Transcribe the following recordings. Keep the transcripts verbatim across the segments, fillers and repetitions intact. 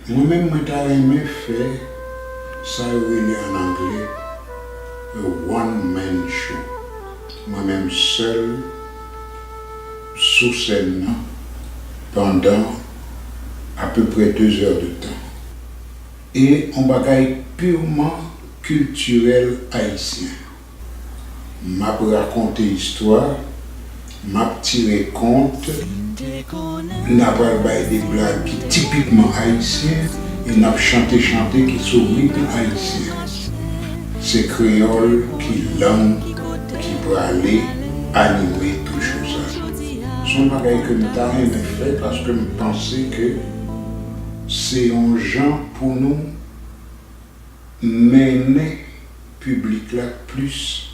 Mwen menm, mwen ta renmen fè sa yo rele ann anglè a one man show. Mwen menm sèl sou sèn nan pandan apeprè de zè de tan. E yon bagay pirman kiltirèl ayisyen. M ap rakonte istwa, m ap tire kont, n a pral bay de blag ki tipikman ayisyen, e n ap chante chante ki sou ritm ayisyen. Se kreyòl ki lang ki prale anime tou cho sa. Se yon bagay ke m ta renmen fè paske m panse ke se yon jan pou nou mennen piblik la plis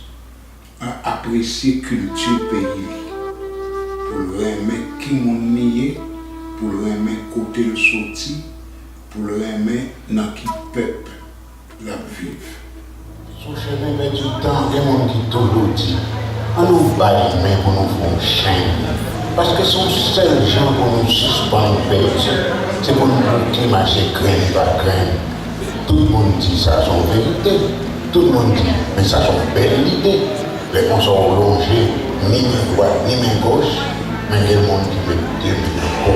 a apresye kilti peyi li, pou l renmen ki moun li ye, pou l renmen kote l soti, pou l renmen nan ki pèp l ap viv. Sou chemen pèdi tan, gen moun ki toujou di, ann nou bay men pou nou fè yon chenn. Paske se yon sèl jan pou nou sispann pèdi, se pou nou bouke mache grenn pa grenn. Tout moun di sa se yon verite. Tout moun di, men sa se yon bèl lide. Lè konsa w lonje, ni men dwat, ni men gòch, men gen moun ki met de men nan kò,